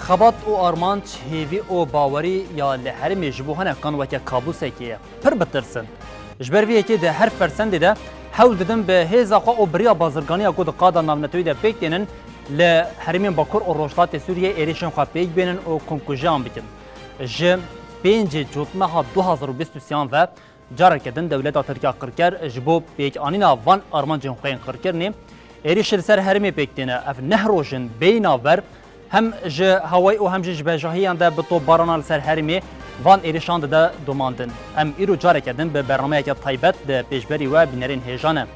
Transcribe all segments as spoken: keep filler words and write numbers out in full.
Xebat û armanc, hêvî û bawerî ya li herêmê ji bo hinekan weke kabûsekê ye. Pir bitirsin. Ji ber vê yekê di her fersendê de hewl didin bi hêza xwe û bi riya bazirganiya ku di qada navnetewî de pêk tênin li herêmên Bakur û Rojhilatê Sûriyê êrîşên xwe pêk bênin û komkujiyan bikin. Ji pêncê Cotmeha du hazar û bîst û sêyan ve careke din dewleta Tirk ya qirker ji bo pêkanîna van armancên xwe yên qirkirinê êrîşê li ser herêmê pêk têne. Ev neh roj in bêyî navber hem ji hewayî û hem jî ji bejahiyan de bi topbarana li ser herêmê van êrîşan dide domandin. Em îro careke din bi bernameyeke taybet di pêşberî we bînerên hêja ne.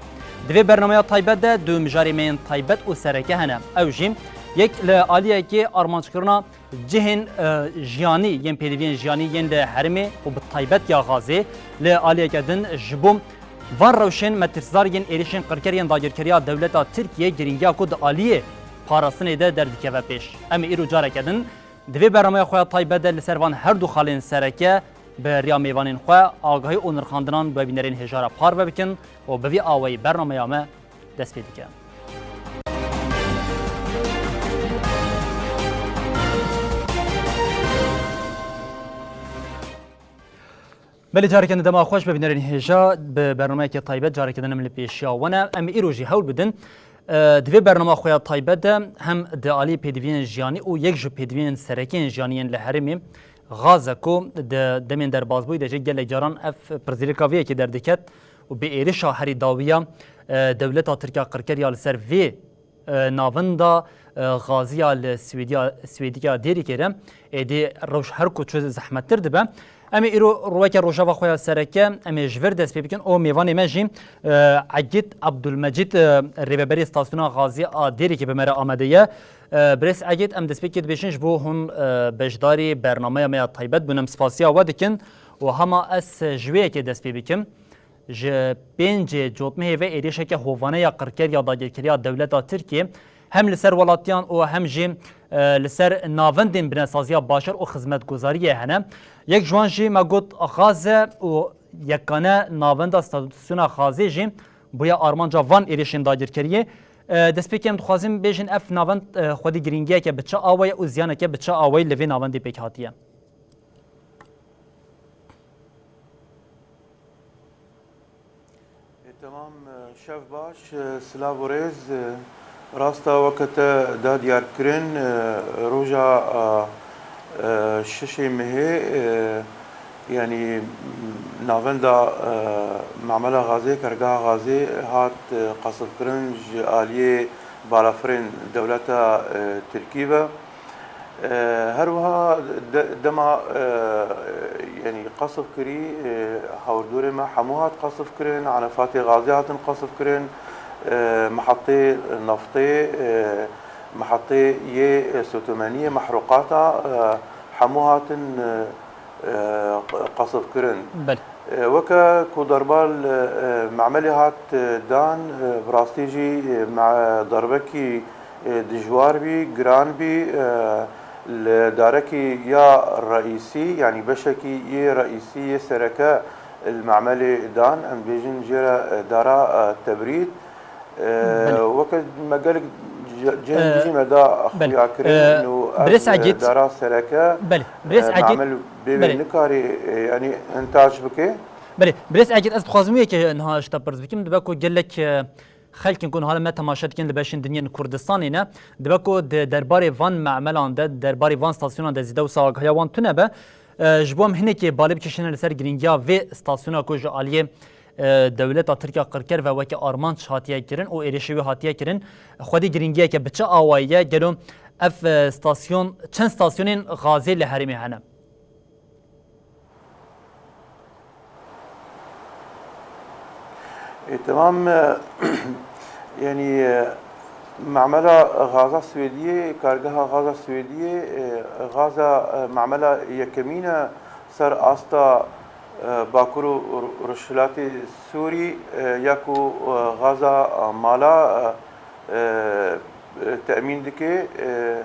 Di vê bernameya taybet de du mijarê me yên taybet û sereke hene. Ew jî yek li aliyekê armanckirina cihên, e, jiyanî yên pêdiviyên jiyanî yên li herêmê û bi taybet ya Xazê li aliyeke din ji bo van rewşên metirsdar yên êrîşên qirker yên dagirkeriya dewleta Tirkiyê girîngiya ku di aliyê parastinê de derdikeve pêş. Em ê îro careke din di vê bernameya xwe ya taybet de li ser van her du xalên sereke bi riya mêvanên xwe agahî û nirxandinan bi bînerên hêja re parve bikin û bi vî awayî bernameya me dest pê dike. Belê, careke din dema xweş be bînerên hêja, bi bernameyeke taybet careke din em li pêşiya we ne. Em ê îro jî hewl bidin, e, di vê bernama xwe ya taybet de hem di alî pêdiviyên jiyanî û yek ji pêdiviyên sereke yên jiyanî yên li herêmê Xaze ku di demên derbasbûyî de jî gelek caran ev pirzîlika vê yekê derdiket û bi êrişa herî dawiya, e, dewleta Tirk ya qirker ya li ser vê, e, navinda, e, Xaziya li Swêdiya, Swêdiya Dêrikê re êdî rewş her ku çû zehmettir dibe. Em ê îro weke rojeva xwe ya sereke, em ê ji vir dest pê bikin û mêvanê me jî, e, Egîd Abdulmecîd, e, rêveberê Stasyona Xaziya a Dêrikê bi me re amade ye. E, Birêz Egîd, em destpêkê dibêjin ji bo hûn, e, beşdarî bernameya me ya taybet bûn. Em spasiya we dikin û hema ez ji wê yekê dest pê bikim. Ji pêncê Cotmehê ve êrîşeke hovane ya qirker ya dagirkeriya dewleta Tirkiyê hem li ser welatiyan û hem jî, e, li ser navendên binesaziya başer û xizmetguzariyê hene. Yek ji wan jî me got Xaze û yekane navenda stasyona Xazê jî bûye armanca van êrîşên dagirkeriyê. E, destpêkê em dixwazin bêjin ev navend, e, xwedî girîngiyeke bi çi awayî û ziyaneke bi çi awayî li vê navendê pêk hatiye? E, temam, e, şev baş, e, silav û rêz, e, rasta weke te da diyarkirin, e, roja, e, e, şişê mehê, e, yanî, m, navenda, e, Mamela Xazê, Kargeha Xazê hat, e, qesifkirin ji aliyê balafirên dewleta, e, Tirkî ve. E, her wiha de-, dema, e, yanî qesf kirî, e, hawirdorê me hemû hat qesf kirin, enefatê gazê hatin qesf kirin, e, mehetê naftê, e, mehetê yê sotemeniyê, mehrûqata, e, hemû hatin, e, e, qesf kirin. Belê. E, weke ku darba li, e, Memelê hat, e, dan, e, bi rastî jî, e, me-, darbekî, e, dijwar bî, giran bî, e, li darekî ya reîsî, yanî beşekî yê reîsî yê sereke li Memelê dan, em dibêjin jê re, e, dara, e, tebrîd. Belê. Weke me gelek ce-, cihên Ee, dijî me da belê. Xuyakirin Ee, û Birêz ev Egîd. Dara sereke, Belê. Birêz e, Egîd. Mamel bê wê Belê. Nikarî, e, yanî intac bike. Belê. Birêz Egîd, ez dixwazim wê yekê niha ji te pirs bikim. Dibe ku gelek, e, xelkên ku niha me temaşe dikin li beşên din yên Kurdistanê ne. Dibe ku di derbarê van memelan de, derbarê van stasyonan de zî dewsa agahiya wan tune be. E, ji bo em hinekê balê bikişîne li ser girîngiya vê stasyona ku ji aliyê e, dewleta Tirk ya qirker ve weke armanc hatiye kirin û êrişê wê hatiye kirin, xwedî girîngiyeke bi çi awayî ye? Gelo ev, e, stasyon, çend stasyonên gazê li herêmê hene? E, temam, e, yanî, e, Mamela Gaza Swêdiyê, kargeha Gaza Swêdiyê, e, Gaza, e, mamela yekemîn e ser asta, e, Bakur û Ro-, Rojhilatê Sûrî, e, ya ku, e, Gaza, e, mala, e, e, temîn dike, e,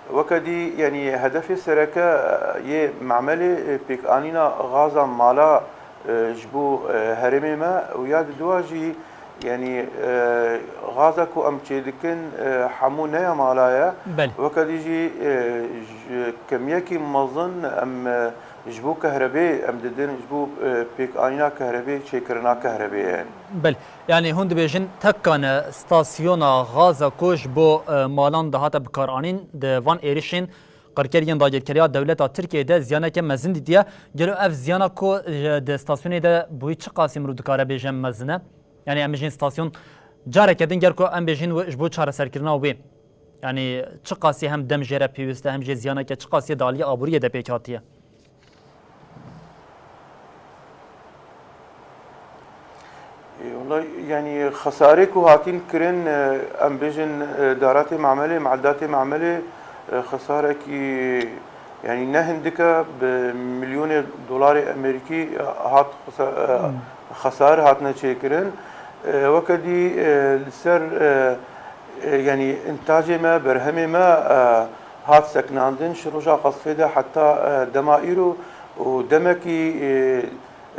Weke dî, yanî hedefê sereke, e, yê memelê, e, pêkanîna gaza mala, e, ji bo, e, herêmê me û ya diduwa jî, yanî, e, gaza ku em çêdikin, e, hemû ne ya mala ye. Belê. Weke dî jî, e, ji kemiyekî mezin em, e, ji bo kehrebê em didin, ji bo, e, pêkanîna kehrebê, çêkirina kehrebê ye. Belê. Yanî hûn dibêjin tekane stasyona gaza ku ji bo, e, malan dihate bikaranîn di van êrişên qirker yên dagirkeriya dewleta Tirkiyeyê de ziyaneke mezin dîtiye. Gelo ev ziyana ku, e, di stasyonê de bûyî çi qasî mirov dikare bêje mezin e? Yanî em bêjin stasyon careke din ger ku em bêjin ji bo çareserkirina wê. Yanî çi qasî hem dem jê re pêwîst e, hem jê ziyaneke çi qasî di aliyê aboriyê de pêk hatiye? Ê, wela, yanî xesarê ku hatîn kirin, e, em bêjin, e, daratê memelê, me'eldatê memelê, e, xesarekî, yanî ne hindik e, bi milyonê dolarê Amerîkî, e, hat xesa-, e, Hmm. xesar hatine çêkirin. E, weke dî, e, li ser, e, e, yanî intacê me, berhemê me, e, hat sekinandin ji roja qesfê de heta, e, dema îro û demekî, e,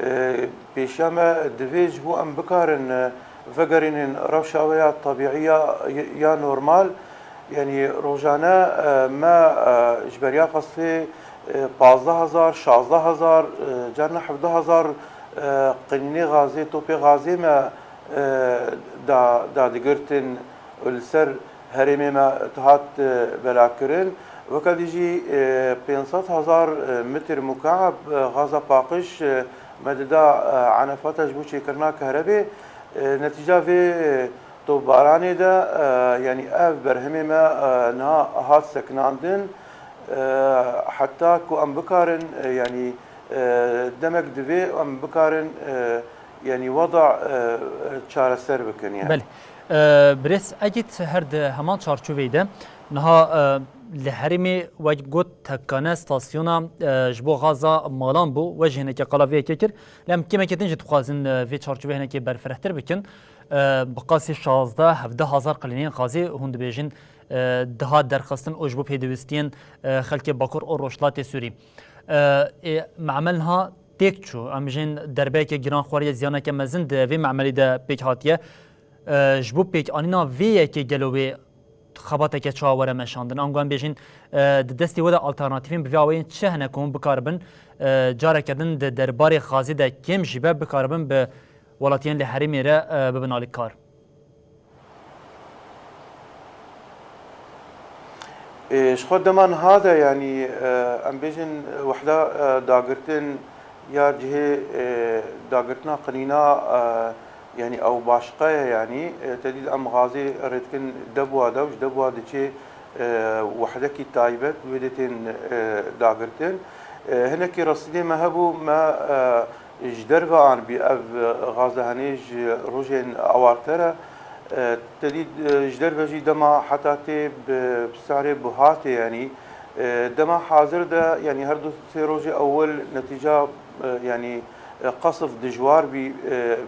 e, pêşiya me divê ji bo em bikarin, e, vegerînin rewşa wê ya tebîî ya, ya normal. Yanî rojane, e, me, e, ji beriya qesfê, e, pazdeh hezar, şazdeh hezar, e, carna hevdeh hezar, e, qinînê gazê, topê gazê me, e, da, dadigirtin û li ser herêmê me dihat, e, belakirin. Weke dî jî, e, pênc sed hezar, e, metir mukab, e, gaza paqij, e, me dida, e, enefata ji bo çêkirina kehrebê. E, netîca vê, e, topbaranê de, e, yanî ev berhemê me, e, niha hat sekinandin. E, heta ku em bikarin, e, yanî, e, demek divê em bikarin, e, yanî weda, e, çareser bikin, yanî. Belê. E, Birêz Egît, her di heman çarçoveyê de niha, e, li herêmê wek got tekane stasyona, e, ji bo gaza malan bû. We jî hinekî qala vê yekê kir. Lê em kêmeke din jî dixwazin, e, vê çarçovê hinekî berfirehtir bikin. E, bi qasî şazdeh hevdeh hezar qilînên gazê hûn dibêjin, e, dihat derxistin û ji bo pêdivistiyên, e, xelkê Bakur û Rojhilatê Sûrî. E, ê, memel niha têk çû. Em jin derbeyeke giran xwariye, ziyaneke mezin di vê memelî de pêk hatiye. E, ji bo pêkanîna vê yekê gelo wê xebateke çawa were meşandin? Ango em bêjin, e, di destê we de alternatîfên bi vê awayên çi hene ku hûn bikaribin, e, careke din di derbarê gazê de kêm jî be bikaribin bi welatiyên li herêmê re, e, bibin alîkar? Ê, ji xwe dema niha de, yanî, e, em bêjin, wehda, e, dagirtin ya cihê, e, dagirtina qinîna, e, yanî ew başqa ye, yanî, e, te dît em gazê rê dikin Debwa de û ji Debwa diçê, e, wehdekî taybet wê dê tên, e, dagirtin. E, hinekî resîdê me hebû, me, e, ji derve anbî ev, e, gaze henê ji rojên awarte re. E, te dît, e, ji derve jî dema heta tê bi, bi serê buhatê, yanî, e, dema hazir de, yanî her du sê rojê ewil netîca, e, yanî, e, qesf dijwar bî, e,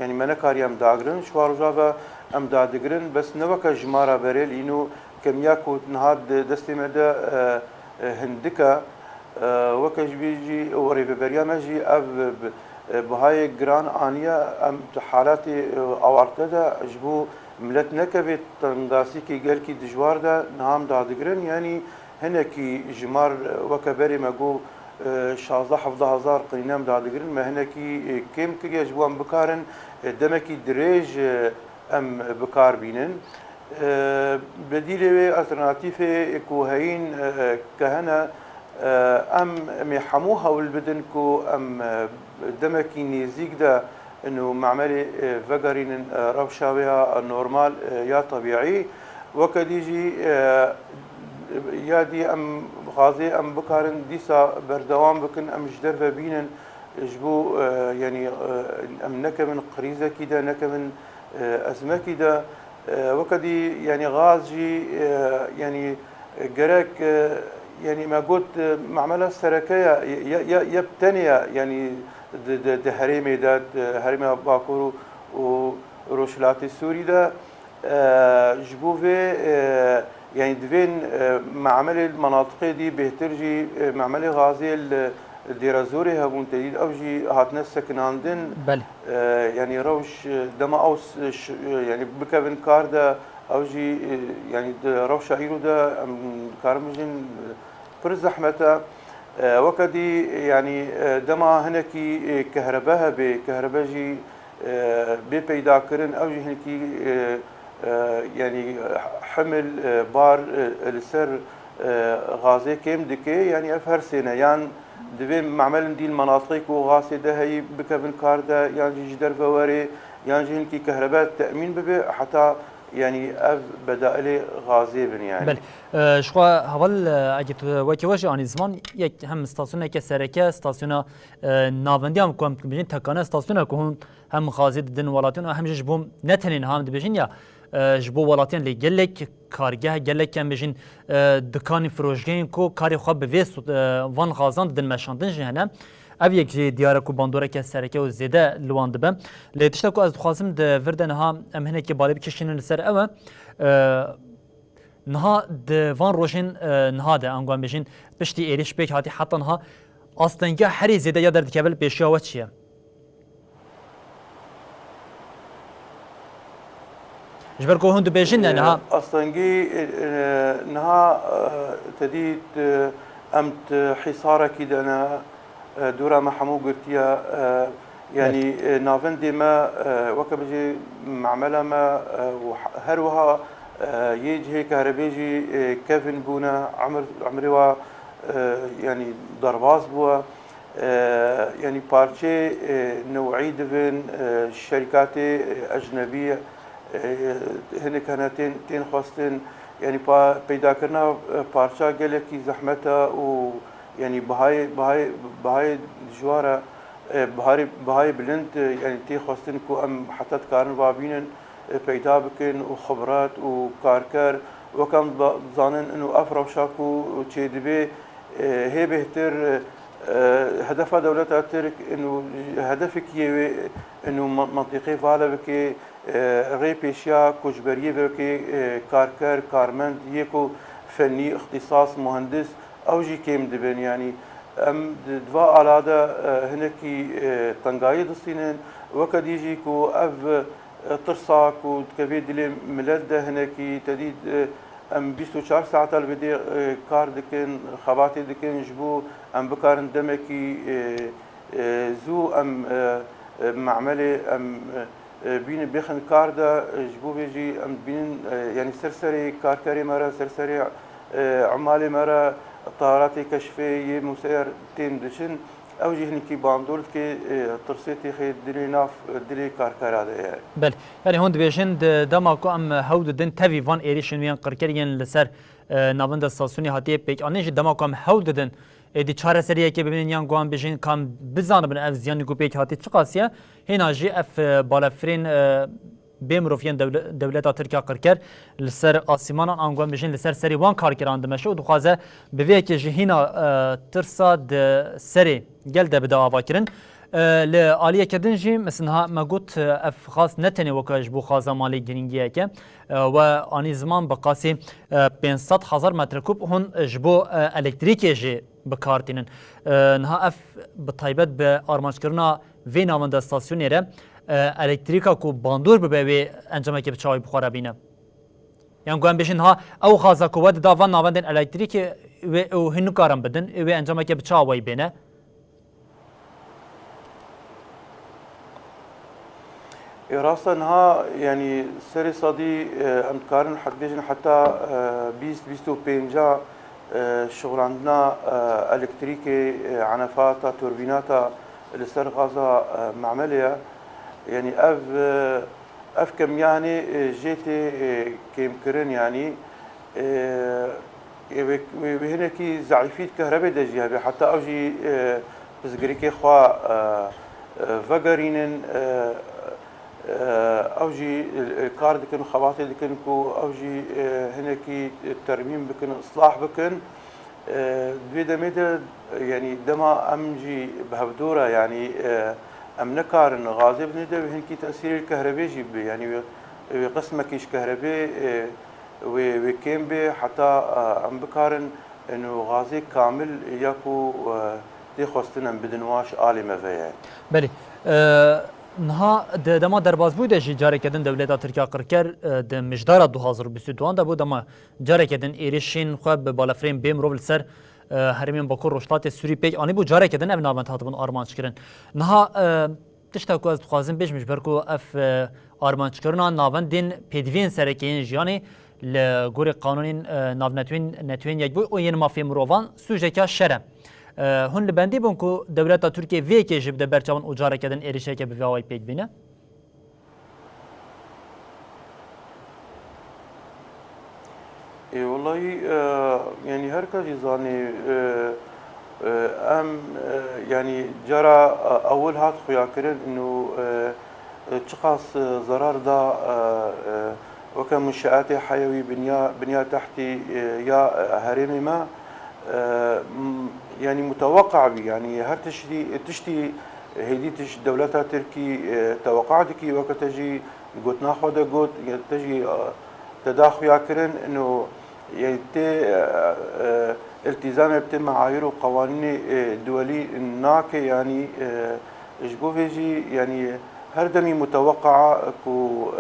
yanî me nekarî em dagrin. Ji wa roja ve em dadigrin, bes ne weke jimara berê li îno kemiya ku niha di destê me de, e, e, hindik e. E, weke ji bî jî û rêveberiya me jî ev bi, e, bihayê giran aniye. Em di halatê, e, awarte de ji bo milet nekeve tengasîkê gelkî dijwar de niha em dadigrin. Yanî hinekî jimar, e, weke berê me got, e, şazdeh hevdeh hezar qirîne em dadigrin. Me hinekî, e, kêm kiriye ji bo em bikarin, e, demekî dirêj, e, em bi kar bînin. E, bedîlê wê, alternatîfê ku heyîn, e, ke hene, e, em, em ê hemû hewl bidin ku em, e, demekî nêzîk de ino memelê, e, vegerînin, e, rewşa wê ya normal, e, ya tebîî. Weke dî jî, e, ya dî em gazê em bikarin dîsa berdewam bikin, em ji derve bînin, ji bo, e, yanî, e, em nekevin krîzekî de, nekevin, e, ezmekî de. E, weke dî, yanî gaz jî, e, yanî gerek, e, yanî me got, e, memela sereke ye, ye, ye, ye bi tenê ye, yanî di, di, di herêmê de, di herêma Bakur û, û Rojhilatê Sûrî de, e, ji bo vê, e, Yanî divên, e, memelê li menatiqê dî bêhtir jî, e, memelê gazê li Dêrezorê hebûn, tedî ew jî hatine sekinandin. Belê. E, yanî rewş, e, dema ew s-, ş-, e, yanî bikevin kar de, ew jî, e, yanî di rewşa îro de em dikarin bijîn, e, pir zehmet e. E, weke dî, yanî, e, dema hinekî, e, kehrebe hebe, kehrebe jî, e, bê peydakirin, ew jî hinekî, e, e, yanî, e, himil, e, bar, e, li ser, e, gazê kêm dike, yanî ev her sê ne. Yan divê memelin dî li menatiqê ku gazê de heyî bikevin kar de, yan jî ji derve were, yan jî hinekî kehrebe temîn bibe, heta yanî ev bedailê gazê bin yanî. Belê. E, ji xwe heval, e, Egîd, e, wekî we jî anî ziman, yek hem stasyoneke sereke, stasyona, e, navendiya ku em dibêjin tekane stasyona ku hûn hem gazê didin welatiyên û hem jî ji bo ne tenê niha em dibêjin ya, e, ji bo welatiyên lê gelek kargeh, gelek em bêjin, e, dikanî, firojgehên ku karê xwe bi vê sut-, e, van gazan didin meşandin jî hene. Ev yek jî diyar e ku bandoreke sereke û zêde li wan dibe. Lê tişta ku ez dixwazim di vir de niha em hinekî balê bikişînin li ser ew e, e, niha di van rojên, e, niha de, ango em bêjin, piştî êrîş pêk hatî heta niha astengiya herî zêde ya derdikeve li pêşiya we çi ye? Ji ber ku hûn dibêjin ne niha. Astengî, e, e, niha, e, te dît, e, em di hîsarekî de ne, e, dora me hemû girtiye, e, yanî, Belê. E, navendê me, e, weke bijî memela me, e, û he-, her wiha, e, yê cihê kehrebê jî, e, kevin bûne, emir, emirê wa, e, yanî derbas bûye. E, yanî parçê, e, newî dibin, e, şerîkatê, e, ecnebî, e, hinek hene tên, tên xwestin. Yanî pa-, peydakirina, e, parça gelekî zehmet e û yanî bihayê, bihayê, bihayê dijwar e, e, biharê, bihayê bilind, e, yanî tê xwestin ku em heta dikarin va bînin, e, peyda bikin û xibret û karker. Wek em ba-, dizanin ino ev rewşa ku çêdibe, e, hê bêhtir, e, e, hedefa dewleta Tirk ino hedefekî yê wê ino me-, mentiqê vale bike, e, rê pêşiya koçberiyê veke, e, karker, karmend, yê ku fennî, îxtîsas, muhendis, ew jî kêm dibin. Yanî em di, di va ala de, e, hinekî, e, tengayî distînin. Weke dî jî ku ev, e, tirsa ku dikeve dilê milet de hinekî te dît, e, em bîst û çar saeta li vê dê, e, kar dikin, xebatê dikin ji bo em bikarin demekî, e, e, zû em, e, e, memelê em, e, e, bînin bêxin kar de, e, ji bo vê jî em dibînin, e, yanî ser serê karkerê me re, ser serê, e, emalê me re tayaratê keşfê yê Mûseyer tên diçin. Ew jî hinekî bandor dike, e, tirsê têxê dilê nav, e, dilê karkera de ye. Belê. Yanî hûn dibêjin di dema ku em hewl didin tevî van êrîşên wê yên qirker yên li ser, e, navenda stasyonê hatiye pêkanîn jî dema ku em hewl didin, êdî çareseriyekê bibînin yan ku em bêjin ka em bizanibin ev ziyanî ku pêk hatî çiqas ye, hêna jî ev, e, balefirên, e, bê mirov yên dewle-, dewleta Tirk ya qirker li ser asîmanan an ku em bêjin li ser serê wan karkeran dimeşe û dixwaze bi vê yekê jî hîna, e, tirsa di serê gel de bide avakirin. E, li aliyeke din jî, mesela niha me got, e, ev xaz ne tenê weke ji bo xaza malê girîngiyeke, e, we anî ziman bi qasî, e, pênc sed hezar metrekûb hûn ji bo, e, elektrîkê jî bi kar tînin. E, niha ev bi taybet bi armanckirina vê navenda stasyonê re, e, elektrîka ku bandor bibe wê encamekê bi çawa wî bi xwe re bîne? Yan ku em bêjin niha ew xaza ku we dida van navendên elektrîkê wê ew hin nikarin bidin, wê encamekê bi çawa wî bêne? Ê, rast e, niha, yanî, serê sedî, e, em dikarin het-, bêjin heta, e, bîst, bîst û pênca, e, şixulandina, e, elektrîkê, e, enefata, turbînata li ser gaza, e, memelê ye. Yanî ev, e, ev kemiya hinê, e, jê tê, e, kêmkirin, yanî, e, ê wê, wê, wê hinekî zeîfî di kehrebê de jî hebe, heta ew jî, e, pirsgirêkê xwe, e, e, vegerînin, e, e, ew jî, e, kar dikin, xebatê dikin ku ew jî, e, hinekî termîm bikin, islah bikin. E, di vê demê de, yanî dema em jî bi hevdora, yanî, e, em nekarin gazê bidin de, wê hinkî tesîrê li kehrebê jî bibe. Yanî wê, wê qismekî ji kehrebê, e, wê, wê kêm bê, heta, e, em bikarin ino gazê kamil ya ku, e, tê xwestin em bidin wan ji alê me ve ye. Belê. E, niha di dema derbasbûyî de jî careke din dewleta Tirkiya qirker, e, di mijdara du hazar û bîst û duan de bû, dema careke din êrişên xwe bi balefirên bê mirov li ser, e, herêmên Bakur Rojhilatê Sûrî pêk anîbû, careke din ev navend hatibûn armanc kirin. Niha, e, tişta ku ez dixwazim bêjim, ji ber ku ev, e, armanckirina navendên pêdiviyên sereke yên jiyanê li gorî qanûnên, e, navnetewên Netewên Yekbûyî û yên mafê mirovan sûceka şer e. E, hûn li bendî bûn ku dewleta Tirkiyê vê yekê jî bide ber çavan û careke din êrişeke bi vî awayî pêk bîne? Ê, wellahî, e, yanî her kes jî zanê, e, e, em, e, yanî cara, e, ewil hat xuyakirin û, e, e, çiqas, e, zerar da, e, e, weke munşeatê heyewî binya, binya tehtî, e, ya, e, herêmê me, e, m-, yanî muteweqa bî, yanî her tiştî, tiştî hêdî tişt dewleta Tirkî, e, teweqa dikî, weke te jî gotina xwe de got, te jî, e, te da xuya kirin, ino, yanî tê, e, e, îltîzamê bi tê meayîr û qewanînê, e, duwelî nake, yanî, e, ji bo vê jî, yanî her demî muteweqa ku,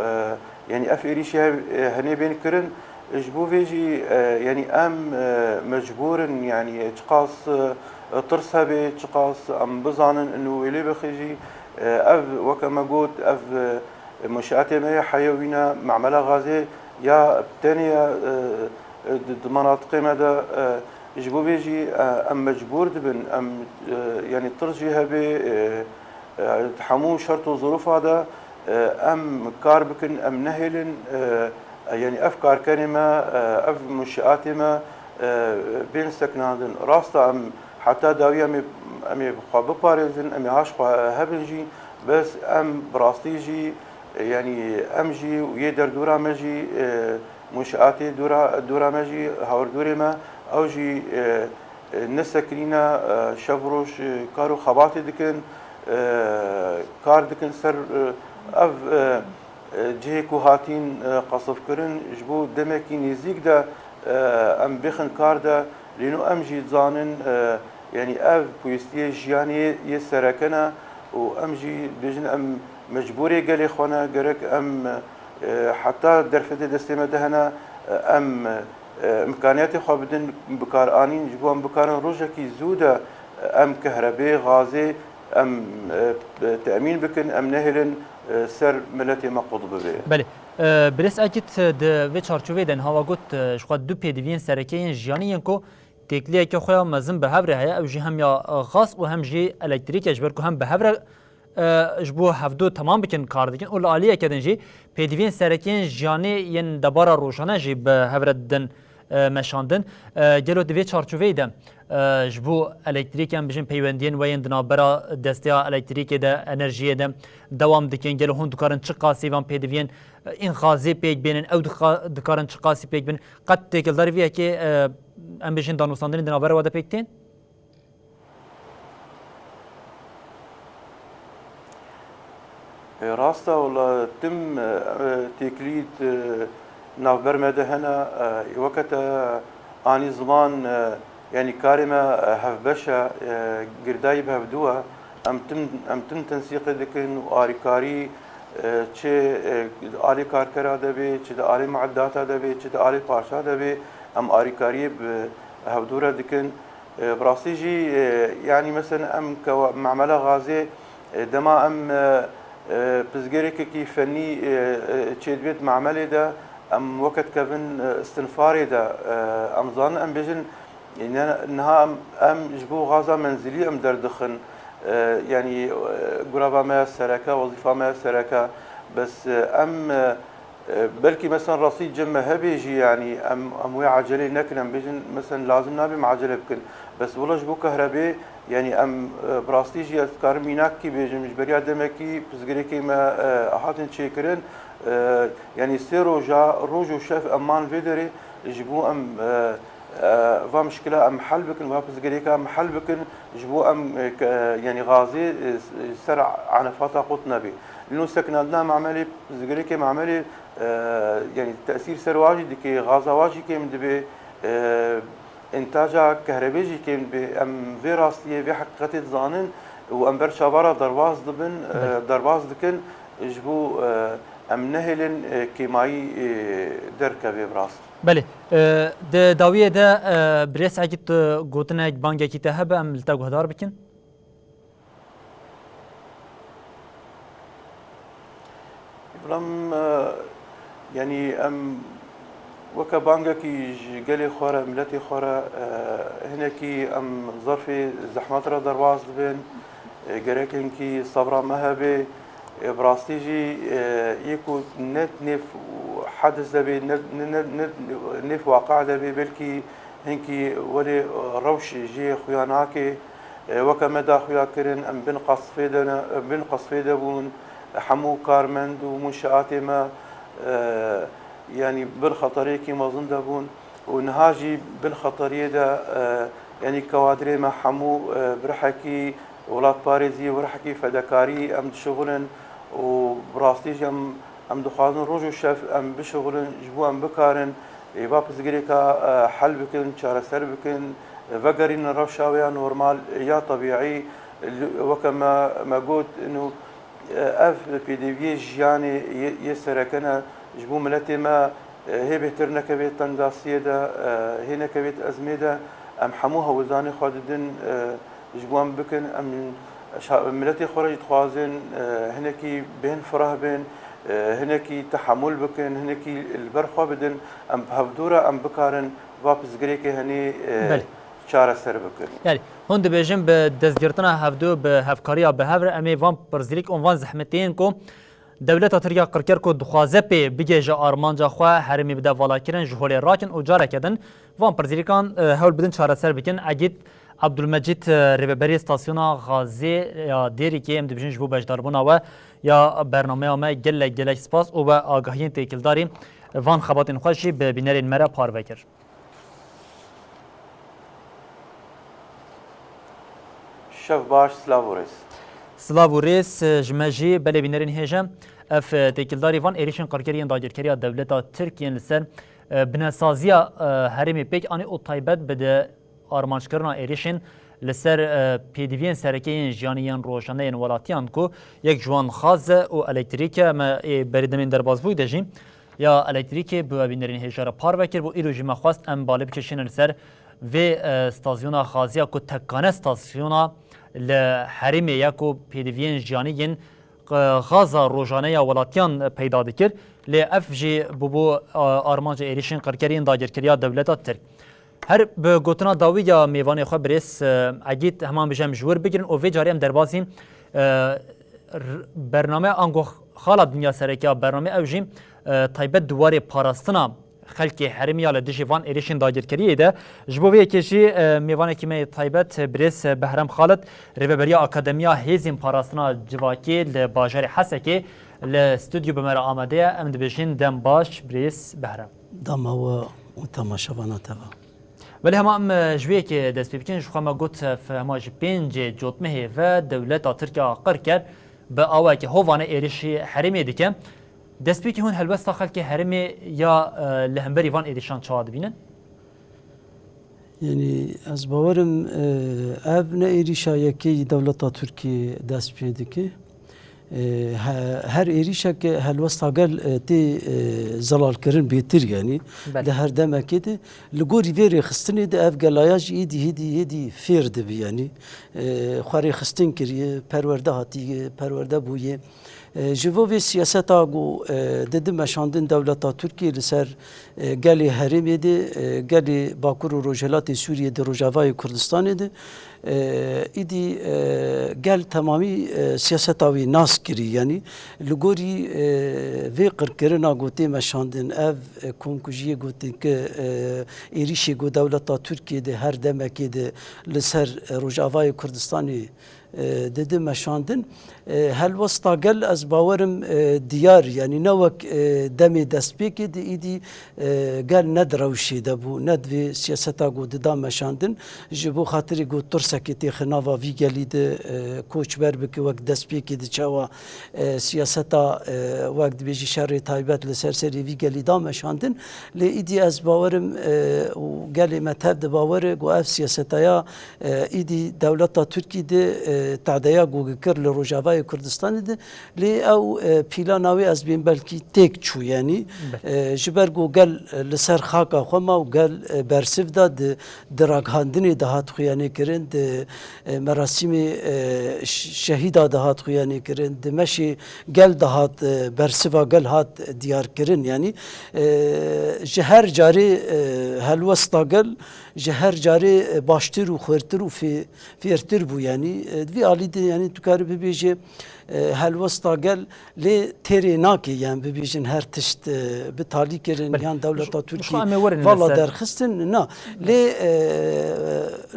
e, yanî ev êrîşî hev-, e, henê bên kirin, ji bo vê jî, e, yanî em, e, mecbûr in, yanî çiqas, e, tirs hebe, çiqas em bizanin, ino wê lê bixê jî, e, ev weke me got, ev, e, munşeatê me yê heyewî ne, memela gazê ya tenê ye, e, e, di, di menatiqê me de, e, ji bo vê jî, e, em mecbûr dibin, em, e, yanî tirs jî hebe, e, e, di hemû şert û zirûfa de, e, em kar bikin, em nehêlin, e, e, yanî ev karkerê me, e, ev munşeatê me, e, bên sekinandin. Rast e, em heta dawî em ê, em ê xwe biparêzin, em ê haş xwe hebin jî, bes em bi rastî jî, e, yanî em jî û yê derdora me jî, e, munşeatê dora, dora me jî, hawirdorê me, ew jî, e, e, nesekinîne, e, şev roj, e, kar û xebatê dikin, e, kar dikin ser, e, ev, e, e, cihê ku hatîn, e, qesifkirin, ji bo demekî nêzîk de, e, em bêxin kar de, lê nû em jî dizanin, e, yanî ev pêwîstiyê jiyanê yê sereke ne û em jî dibêjin em mecbûrê gelê xwe ne, gerek em, e, heta derfetê destê me de hene, e, em, e, îmkaniyetê xwe bidin bikaranîn, ji bo em bikarin rojekî zû de, e, em kehrebê, gazê, em, e, temîn bikin, em nehêlin, e, ser miletê me qut bibe. Belê. E, Birêz Egît, di vê çarçoveyê de niha we got, e, ji xwe du pêdiviyên sereke yên jiyanî yên ku têkiliyeke xwe ya mezin bi hev re heye, ew jî hem ya, e, gaz û hem jî elektrîk e, ji ber ku hem bi hev re, e, ji bo hevdu temam bikin kar dikin û li aliyeke din jî pêdiviyên sereke yên jiyanê yên debara rojane jî bi hev re didin, e, meşandin. E, gelo di vê çarçoveyê de, e, ji bo elektrîk em bijin peywendiyên we yên di navbera desteya elektrîkê de, enerjiyê de dewam dikin? Gelo hûn dikarin çi qasî van pêdiviyên, e, ên gazê pêk bênin? Ew dika-, dikarin çi qasî pêk bênin? Qet têkildarî vê yekê, e, em bijin danûstandinê di navbera we de pêk tên? E, rast e, wela tim, e, têkilî di navber me de hene, e, weke te anî ziman, e, yanî karê me, e, hevbeş e, e, girdayî bi hevdu e. Em tim, em tim tensîqê dikin û arîkarî, e, çi, e, di alê karkera de bê, çi di alê mueddata de bê, çi di alê parça de bê, em arîkariyê bi hevdu re dikin. E, bi rastî jî, e, yanî, meselen, em ke memela gazê, e, dema em, e, e, pizgêrekekî fennî, e, e, çêdibê di memelê de, em weke dikevin, e, istinfarê de, e, em zanin, em bêjin, e, ne-, niha em, em ji bo gaza menzilî em derdixin, e, yanî, e, gurava me ya sereke, wezîfa me ya sereke, bes, e, em, e, E, belkî, mesela, rastî cem me hebe jî, yanî em, em wê ecelê nekin, em bêjin, mesela, lazim nabe em ecele bikin. Bes wela ji bo kehrebê, yanî em, e, bi rastî jî ez dikarim mînakekî bêjim, ji beriya demekî pizgirêkê me, e, hatin çêkirin. E, yanî sê roja, roj û şev em man vê derê ji bo em, e, e, va mişkila em hel bikin, va pizgirêka em hel bikin, ji bo em, e, ke-, yanî gazê, e, s-, ser enefata qut nebê. Li nû sekinandina Memelê, zigirêkê Memelê, e, yanî tesîr ser wa jî dike, gaza wa jî kêm dibe, e, întaca kehrebê jî kêm dibe. Em vê rastiyê, vê heqîqetê dizanin û em ber çavara derbas dibin, e, Belê. derbas dikin, ji bo, e, em nehêlin, e, kêmayî, e, derkeve bi rast. Belê. E, di dawiyê de, e, birêz Egîd, e, gotinek, bangekî te hebe, em li te guhdar bikin. Îbrahim, e, yanî em weke bangekî ji gelê xwe re, miletê xwe re, e, hinekî em zerfê zehmet re derbas dibin. E, gerek hinkî sebra me hebe. E, bi rastî jî, e, yê ku ne nêv hedis de bê, ne, ne, ne, ne nêv waqe de bê, belkî hinkî welê rewş jê xuya nake. E, weke me da xuya kirin, em bin qasfê de ne, bin qasfê de bûn, hemû karmend û munşeatê me, e, yanî bin xeteriyekî mezin de bûn û niha jî bin xeteriyê de, e, yanî kewadrê me hemû, e, bi rihekî welatparêzî, bi rihekî fedekarî em dişixulin û bi rastî jî em, em dixwazin roj û şev em bişixulin ji bo em bikarin ê va pirsgirêka, e, hel bikin, çareser bikin, e, vegerînin rewşa wê ya normal, e, ya tebîî. Li, weke me, me got, ino, e, ev pêdiviyê jiyanê yê, yê sereke ne ji bo miletê me, e, hê bêhtir nekevê tengasiyê de, e, hê nekevê ezmê de, em hemû hewldanê xwe didin, e, ji bo em bikin, em şa-, miletê xwe re jî dixwazin, e, hinekî bêhn fireh bin, e, hinekî tehemûl bikin, hinekî li ber xwe bidin, em bi hevdû re em bikarin va pirsgirêkê henê, e, Belê. çareser bikin. Yanî, hûn dibêjin bi destgirtina hevdû, bi hevkariya bi hev re, em ê van pirsgirêk û van zehmetiyên ku dewleta Tirk ya qirker ku dixwaze pê bigihêje armanca xwe, herêmê bide valakirin, ji holê rakin û careke din van pirsgirêkan, e, hewl bidin çareser bikin. Egîd Abdulmecîd, e, rêveberê Stasyona Xazê ya Dêrikê, em dibêjin ji bo beşdarbûna we ya bernameya me gelek, gelek spas û we agahiyên têkildarî van xebatên xwe jî bi bînerên me re parve kir. Şev baş, silav û rêz. Silav û rêz, e, ji me jî. Belê bînerên hêje, ev, e, têkildarî van êrîşên qirker yên dagirkeriya dewleta Tirk yên li ser, e, binesaziya, e, herêmê pêk anî û taybet bi di armanckirina êrîşên li ser, e, pêdiviyên sereke yên jiyanê yên rojane yên welatiyan ku yek ji wan xaz e û elektrîk e. Me ê berî demên derbasbûyî de jî ya elektrîkê bi we bînerên hêja re parve kir. Bo îro jî me xwest em balê bikişînin li ser vê, e, stasyona xaziya ku tekane stasyona li herêmê ye ku pêdiviyên jiyanî yên, e, xaza rojane ya welatiyan peyda dikir. Lê ev jî bûbû, e, armanca êrîşên qirkerî yên dagirkeriya dewleta Tirk. Her bi gotina dawî ya mêvanê xwe birêz, e, Egîd, heman bêje em ji wir bigirin û vê carê em derbasî, e, r-, bername ango xala dinya sereke ya bername ew jî, e, taybet di warê parastina xelkê herêmî ya li dijî van êrişên dagirkeriyê de. Ji bo vê yekê jî, e, mêvanekî me yê taybet, e, birêz, e, Behrem Xalid, rêveberiya Akademiya Hêzên Parastina Civakê li bajarê Hesekê li stûdyo bi me re amade ye. Em dibêjin dem baş, birêz Behrem. Dema we û temaşevana te ve. Belê hema em, e, ji vê yekê dest pê bikin, ji xwe me got, e, hema ji pêncê cotmehê ve dewleta Tirk ya qirker bi awayekî hovane êrişî herêmê dike. Destpêkê hûn helwesta xelkê herêmê ya, e, li hemberî van êrişan çawa dibînin? Yanî ez bawerim, e, ev ne êrişa yekê yî dewleta Tirkiyê dest pê dike. E, he-, her êrişeke helwesta gel, e, tê, e, zelalkirin bêtir, yanî Belê. Di her demekê de li gorî vê rêxistinê de ev gelaya jî êdî, êdî, êdî fêr dibi, yanî, e, xwe rêxistin kiriye, perwerde hatiye, perwerde bûye. E, ji bo vê siyaseta ku, e, didi meşandin dewleta Tirkiyê li ser, e, gelê herêmê de, e, gelê Bakur û Rojhilatê Sûriyê de, Rojavayê Kurdistanê de, e, îdî, e, gel temamî, e, siyaseta wî nas kirî. Yanî li gorî, e, vê qirkirina ku tê meşandin, ev, e, komkujiyê ku tê ki, e, êrîşê ku dewleta Tirkiyê de her demekê de li ser, e, Rojavayê Kurdistanê e, didi meşandin. E, helwesta gel ez bawerim, e, diyar, yanî ne wek, e, demê destpêkê di îdî, e, gel ne di rewşê de bû, ne di vê siyaseta ku dida meşandin. Ji bo xatirê ku tirsekê têxe nava vî gelî de, e, koçber bike wek destpêkê di çawa, e, siyaseta, e, wek dibêjî şerê taybet li ser serê vî gelî da meşandin. Lê îdî ez bawerim, e, û gelê me tev di bawere ku ev siyasetaya, e, îdî dewleta Tirkî de, e, tedeya ku kir li Rojavayê Kurdistanê de, lê ew, e, pîlana wê ez bên belkî têk çû, yanî, Belê. e, ji ber ku gel, e, li ser xaka xwe ma û gel, e, bersiv da di, di ragihandinê dihat xuyanê kirin, di, e, merasîmê, e, ş-, şehîda dihat xuyanê kirin, di meşê gel dihat, e, bersiva gel hat diyar kirin, yanî, e, ji her carê, e, helwesta gel ji her carê, e, baştir û xwêrtir û fê-, fêrtir bû. Yanî, e, di vî alî de, yanî, tu karî bibêje, e, helwesta gel lê têrê nake, yan bibêjin her tişt, e, bi talî kirin, Belê. yan dewleta Ji-, Tirkî jixwe em ê werin li vala ser. derxistin, na. Lê, e,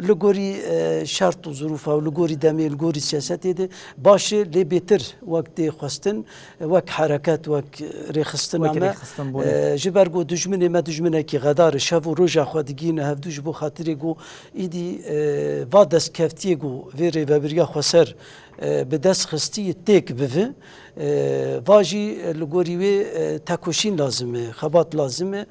li gorî, e, şert û zirûfa û li gorî demê, li gorî siyasetê de baş e, lê bêtir wek tê xwestin, wek hereket, wek rêxistina Wek me, rêxistin bûne. e, ji ber ku dijminê me dijminekî xedar e, şev û roja xwe digihîne hevdû ji bo xatirê ku îdî, e, va destkeftiyê ku vê rêvebiriya xweser, e, bi dest xistî têk bive. E, va jî li gorî wê, e, tekoşîn lazim e, xebat lazim e.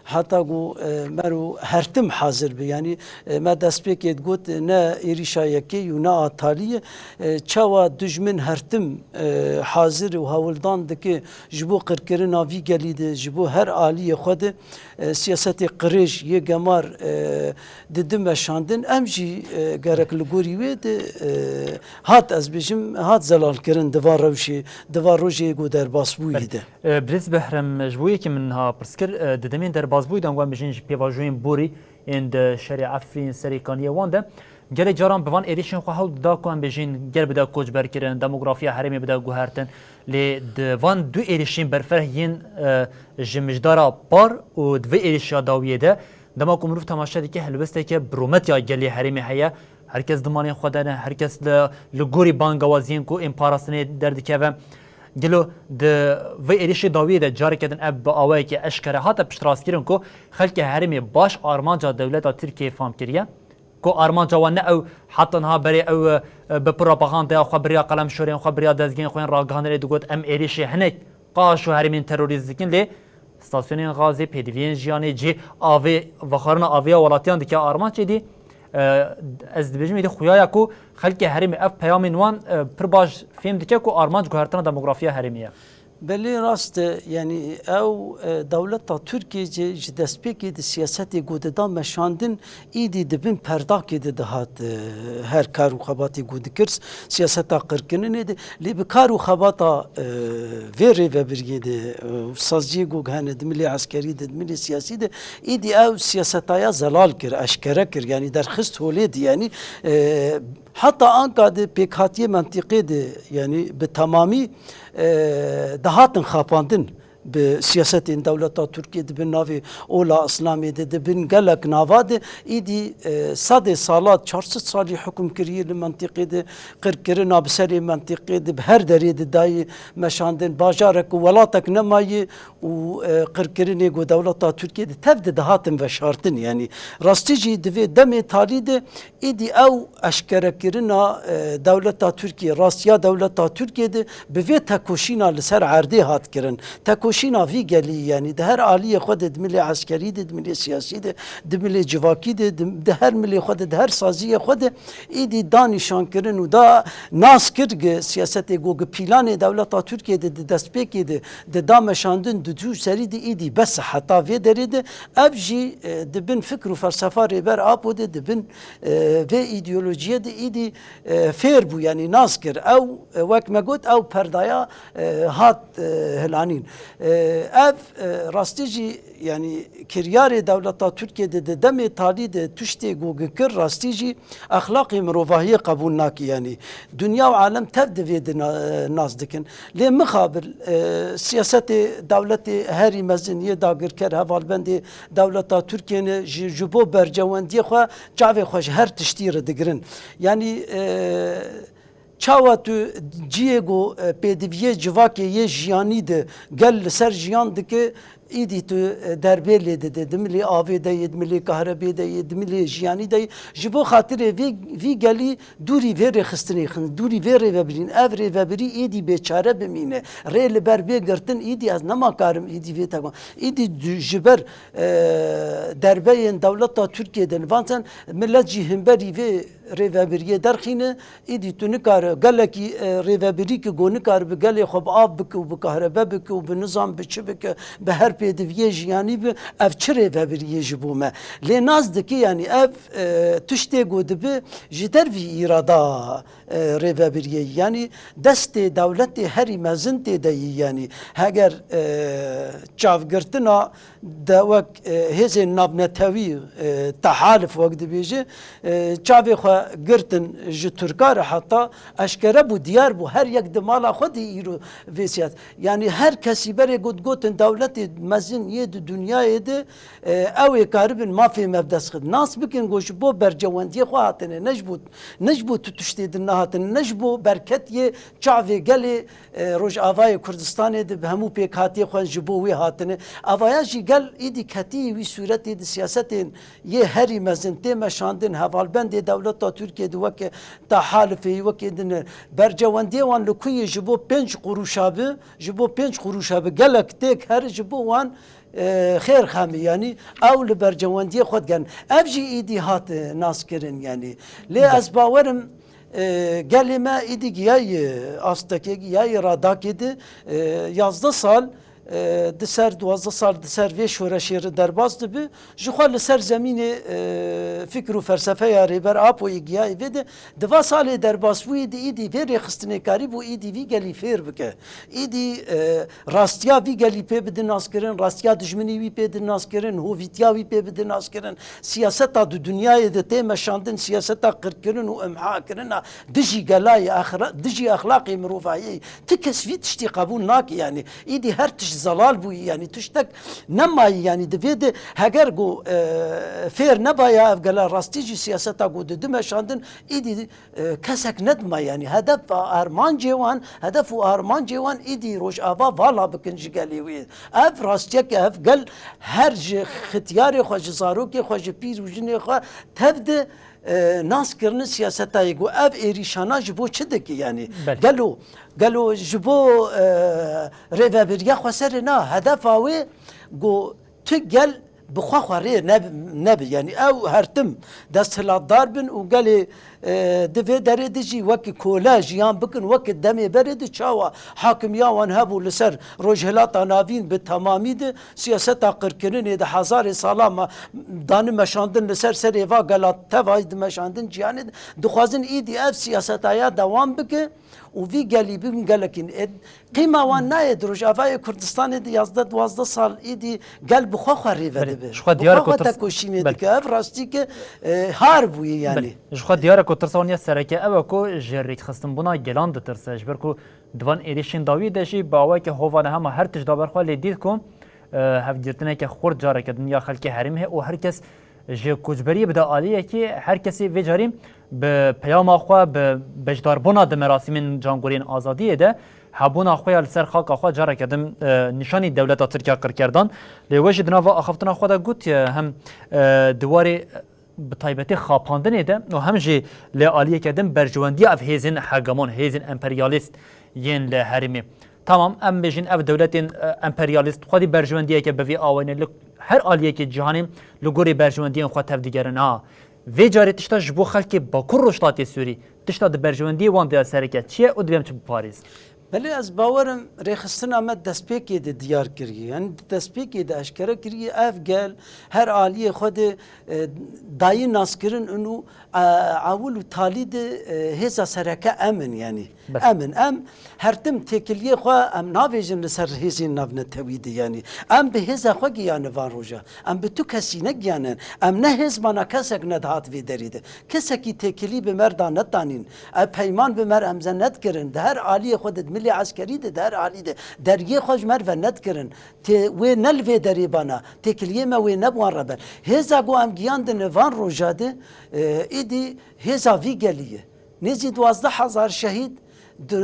Heta ku, e, mero hertim hazir be. Yanî, e, me destpêkê digot, ne êrîşa yekê û ne a talî ye. E, çawa dijmin hertim, e, hazir û hewldan dike ji bo qirkirina vî gelî de, ji bo her aliyê xwe de, e, siyasetê qirêj yê gemar, e, didi meşandin, em jî, e, gerek li gorî wê de, e, hat, ez bêjim, hat zelalkirin di va rewşê, di va rojê ku derbasbûyî Belê. de. E, Birêz Behrem, ji bo yekê min niha pirs kir, e, di demên derbasbûyî de, ango em bêjin ji pêvajoyên borî ên di şerê Efrîn, Serê Kaniyê wan de, gelek caran bi van êrîşên xwe hewl dida ku em bêjin gel bide koçberkirin, demografiya herêmê bide guhertin. Lê di van du êrîşên berfireh yên, e, ji mijdara par û di vê êrîşa dawiyê de, dema ku mirov temaşe dike, helwesteke bi rûmetiya gelê herêmê heye. Her kes dimanên xwe de ne, her kes li, li gorî bangawaziyên ku ên parastinê derdikeve. Gelo di vê êrîşê dawiyê de careke din ev bi awayekî eşkere hate piştrastkirin ku xelkê herêmê baş armanca dewleta Tirkiyeyê fam kiriye. Ku armanca wan ne ew heta niha berê ew, e, bi pira baxandeya xwe biriya qelemşorên xwe, biriya dezgehên xwe yên ragihandinê digot, em êrîşê hinek qaş û herêmên terorîst dikin, lê stasyonên gazê, pêdiviyên jiyanê, cihê avê, vexwarina avê ya welatiyan dike armanc êdî. E, ez dibêjim êdî xuyaya ku xelkê herêmê ev peyamên wan, e, pir baş fêm dike ku armanc guhertina demografiya herêmê ye. Belê rast e, yanî ew, e, dewleta Tirkiyê jî ji destpêkê di siyasetê ku dida meşandin, îdî di bin perdakê de dihat, e, her kar û xebatê ku dikir siyaseta qirkirinê de, lê bi kar û xebata, e, vê rêvebiriyê de, e, saziyê ku hene di milê eskerî de, di milê siyasî de, îdî ew siyasetaya zelal kir, eşkere kir, yanî derxist holê de, yanî, e, heta anka de pêkhatiye mentîqê de, yanî bi temamî, e, dihatin xapandin. Bi siyasetên dewleta Tirkiyê di bin navê ola Îslamê de, di bin gelek nava de, îdî, e, sedê sala, çar sed salî hukm kiriye li mentiqê de, qirkirina bi serê mentiqê de, bi her derê de dayê meşandin, bajarek û welatek nemaye û, e, qirkirinê ku dewleta Tirkiyê de tev de dihatin veşartin. Yanî rastî jî di vê demê talî de, Îdî ew eşkerekirina, e, dewleta Tirkiyê, rastiya dewleta Tirkiyê de bi vê tekoşîna li ser erdê hat kirin. Tekoşîna vî gelî, yanî di her aliyê xwe de, di milê eskerî de, di milê siyasî de, di milê civakî de, di, di her milê xwe de, di her saziyê xwe de îdî da nîşankirin û da nas kir gi siyasetê ku gi pîlanê dewleta Tirkiyê de di destpêkê de di da meşandin di dû serî de îdî bes e heta vê derê de ev jî, e, di bin fikr û felsefa Rêber Apo de di bin e, vê îdeolojiyê de îdî, e, fêr bû, yanî nas kir. Ew, e, wek me got, ew perdaya, e, hat, e, hilanîn. E, ev, e, rastî jî, yanî kiryarê dewleta Tirkiyê de di demê talî de tiştê ku kir, rastî jî exlaqê mirovahiyê qebûl nake, yanî dinya û alem tev di vê de na-, nas dikin. Lê mixabir, e, siyasetê dewletê herî mezin yê dagirker hevalbendê dewleta Tirkiyê ne, ji, ji bo berjewendiyê xwe çavê xwe ji her tiştî re digirin. Yanî, e, Çawa tu ciyê ku, e, pêdiviyê civakê yê jiyanî de gel li ser jiyan dike, îdî tu, e, derbê lê dide, di milê avê de yê, di milê kahrebê de yê, di milê jiyanî de yê. Ji bo xatirê vê, vî gelî dûrî vê rêxistinê xin, dûrî vê rêvebirîn. Ev rêvebirî êdî bêçare bimîne. Rê li ber bê girtin, îdî ez nema karim îdî vê tegon. Îdî du-, ji ber, e, derbeyên dewleta Tirkiyê de nivan sen, milet jî himberî vê rêvebiriyê derxîne, îdî tu nikare gelekî, e, rêvebirî ki go nikare bi gelê xwe bi av bike û bi kahrebe bike û bi nizam bi çi bike, bi her pêdiviyê jiyanî bi, ev çi rêvebiriyê ji bo me? Lê nas dike, yanî ev, e, tiştê go dibe ji dervî îrada, e, rêvebiriyê, yanî destê dewletê herî mezin tê de yî, yanî heger, e, çavgirtina de wek, e, hêzên navnetewî, e, tehalif wek dibêje, e, çavê xwe girtin ji Tirka re, heta eşkere bû, diyar bû, her yek di mala xwe de îro vê siyas-, yanî her kesî berê got, gotin dewletê mezin yê di dinyayê de, e, ew ê karibin mafê me bi dest xit. Nas bikin, go ji bo bercewendiyê xwe hatine, ne ji bo, ne ji bo tu tiştê din nehatine, ne ji bo berketiyê çavê gelê, e, Rojavayê Kurdistanê de bi hemû pêkhatiyê xwe ji bo wê hatine. Avaya jî gel îdî ketî wî sûretê di siyasetên yê herî mezin tê meşandin, hevalbendê dewleta Tirkiyê de weke tahalifê, wekê din e. Bercewendiyê wan li ku ye? Ji bo pênc qurûşa bi, ji bo pênc qurûşa bi gelek têk here ji bo wan, e, xêr xemî, yanî ew li bercewendiyê xwe digerin. Ev jî îdî hat, e, naskirin, yanî. Lê ez bawerim, e, gelê me îdî giyayî, e, astekê giyayî radakê de, e, yazdeh sal, e, di ser duwazdeh sal di ser vê şoreşê re derbas dibi. Ji xwe li ser zemînê, e, fikr û felsefeya Rêber Apoyê giyayî vê de, di va salê derbasbûyî de îdî vê rêxistinê karîbû îdî vî gelî fêr bike. Îdî, e, rastiya vî gelî pê bidin naskirin, rastiya dijminî wî pê din naskirin, hovîtiya wî pê bidin naskirin, siyaseta di dinyayê de tê meşandin, siyaseta qirkirin û imhakirina dijî gelayê, exra-, dijî exlaqê mirovahiyê. Ti kes vî tiştî qebûl nake, yanî îdî her tişt zelal bûyî, yanî tiştek nemayî, yanî di vê de heger ku, e, fêr nebaya ev gela rastî jî siyaseta ku di dimeşandin, îdî, e, kesek nedima, yanî hedef û armancê wan, hedef û armancê wan îdî Rojava vala bikin ji gelê wê. Ev rastiyeke, ev gel her ji xitiyarê xwe, ji zarokê xwe, ji pîr û jinê xwe tev de, e, nas kirine siyaseta yê ku ev êrîşana ji bo çi dike, yanî? Belê. Gelo, gelo ji bo, e, rêvebiriya xweserê na, hedefa wê ku tu gel bi xwe xwe rê neb-, nebi. Yanî ew her tim desthilatdar bin û gelê, e, di vê derê de jî wekî kole jiyan bikin, wekî demê berê de çawa hakimiya wan hebû li ser Rojhilata Navîn bi temamî de siyaseta qirkirinê de hezarê sala me dani meşandin li ser serê va gela tevayî dimeşandin ciyanê de. Dixwazin îdî ev siyaseta ya dewam bike û vî gelî bibin gelekî. E, qîma wan nayê di Rojavayê Kurdistanê de yazdeh duwazdeh sal îdî gel bi xwe xwe rêve Belê, dibe. Ji xwe Bi diyar e xwe ku xwe tirs-, tekoşînê belê. dike. Ev rastî ke, e, har bûye yanî. Belê. Ji xwe diyar e ku tirsa wan ya sereke ev e ku ji rêkxistinbûna gelan ditirse. Ji ber ku di van êrîşên dawî de jî bi awayeke hovane hema her tişt da ber xwe lê dît ku, e, hevgirtineke xurt careke din ya xelkê herêmê heye û her kes ji koçberiyê bide aliyekê, her kesê vê carî bi peyama xwe, bi beşdarbûna di merasîmên cangoriyên azadiyê de hebûna xwe ya li ser xaka xwe careke din, e, nîşanî dewleta Tirkiye qirker dan. Lê we jî di nava axaftina xwe de got, e, hem, e, di warê bi taybetî xapandinê de û hem jî li aliyeke din berjewendiya ev hêzên hegemon, hêzên emperyalîst yên li herêmê. Tamam, em bêjin ev dewletên, e, emperyalîst xwedî berjewendiyeke bi vî awayî ne, li her aliyekê cîhanê li gorî berjewendiyên xwe tevdigerin. A, vê carê tişta ji bo xelkê Bakur Rojhilatê Sûrî, tişta di berjewendiyê wan de ya sereke çi ye û divê em çi biparêzin? Belê, ez bawer im rêxistina me destpêkê de diyar kiriye. Yanî di destpêkê de eşkere kiriye, ev gel her aliyê xwe de, e, dayî naskirin û, e, ewil û talî de, e, hêza sereke em in, yanî. Belê. Em in. Em her tim têkiliyê xwe em navêjin li ser hêzên navnetewî de, yanî. Em bi hêza xwe giyane van roja. Em bi tu kesî negiyanin. Em ne hêz mana, kesek nedihat vê derê de. Kesekî têkilî bi me re da netanîn. Ev peyman bi me re emze nedikirin. Di her aliyê xwe de, di milê eskerî de, di her alî de dergiyê xwe ji me re ve nedikirin. Tê, wê ne li vê derê bana. Têkiliyê me wê ne bi wan re ber. Hêza ku em giyandine van roja de, e, îdî hêza vî gelî ye. Nêzî duwazdeh hezar şehîd di, e,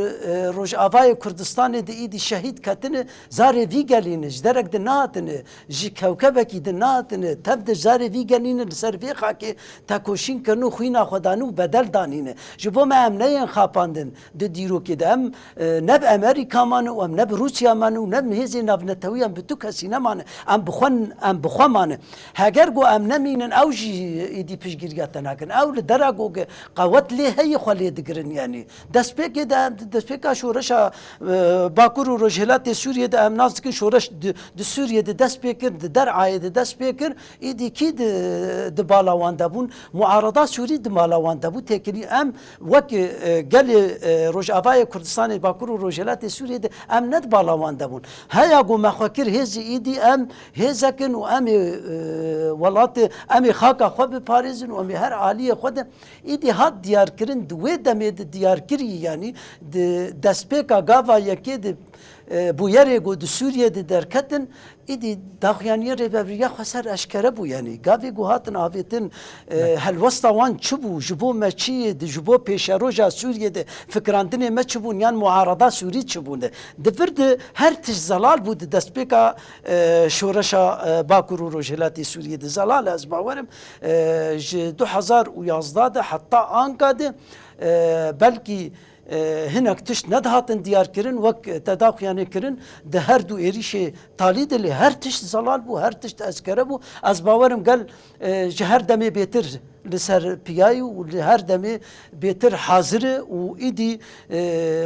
Rojavayê Kurdistanê de îdî şehîd ketine, zarê vî gelî ne, ji derek de nehatine, ji kewkebekî de nehatine, tev de zarê vî gelî ne, li ser vê xakê tekoşîn kirine û xwîna xwe dane û bedel danîne. Ji bo me em neyên xapandin di dîrokê de. Em, e, ne bi Amerîka mane û em ne bi Rûsya mane û ne bi hêzên navnetewiyan, bi tu kesî nemane. Em bi xwe, em bi xwe mane. Heger ku em nemînin, ew jî êdî piştgiriya te nakin. Ew li dera ku qewet lê heye xwe lê digirin, yanî. Destpêkê de em, destpêka şoreşa, e, Bakur û Rojhilatê Sûriyê de em nas dikin, şoreş di, di Sûriyê de dest pê kir, di derayê de dest pê kir, êdî kî di, di bala wan de bûn? Muarada Sûrî di mala wan de bû, têkilî em wek, e, gelê, e, Rojavayê Kurdistanê, Bakur û Rojhilatê Sûriyê de em ne di bala wan de bûn. Heya ku me xwe kir hêzî, êdî em hêzek in û em ê, e, welatê, em ê xaka xwe biparêzin û em ê her aliyê xwe de. Îdî hat diyarkirin, di wê demê de diyarkirî, yanî di destpêka gava yekê de, e, bûyerê ku di Sûriyê de derketin, îdî daxuyaniyê rêvebiriya xweser eşkere bû, yanî gavê ku hatin avêtin, e, helwesta wan çi bû, ji bo me çi ye, di, ji bo pêşeroja Sûriyê de fikirandinê me çi bûn, yan muarada Sûrî çi bûn de. Di vir de her tişt zelal bû di destpêka, e, şoreşa, e, Bakur û Rojhilatê Sûriyê de. Zelal e, ez bawerim, e, ji du hezar û yazdeh de heta anka de, e, belkî, e, hinek tişt nedihatin diyarkirin, wek te daxuyanî kirin, di her du êrîşê talî de lê her tişt zelal bû, her tişt eskere bû. Ez bawerim gel, e, ji her demê bêtir li ser piyayî û li her demê bêtir hazir e û îdî, e,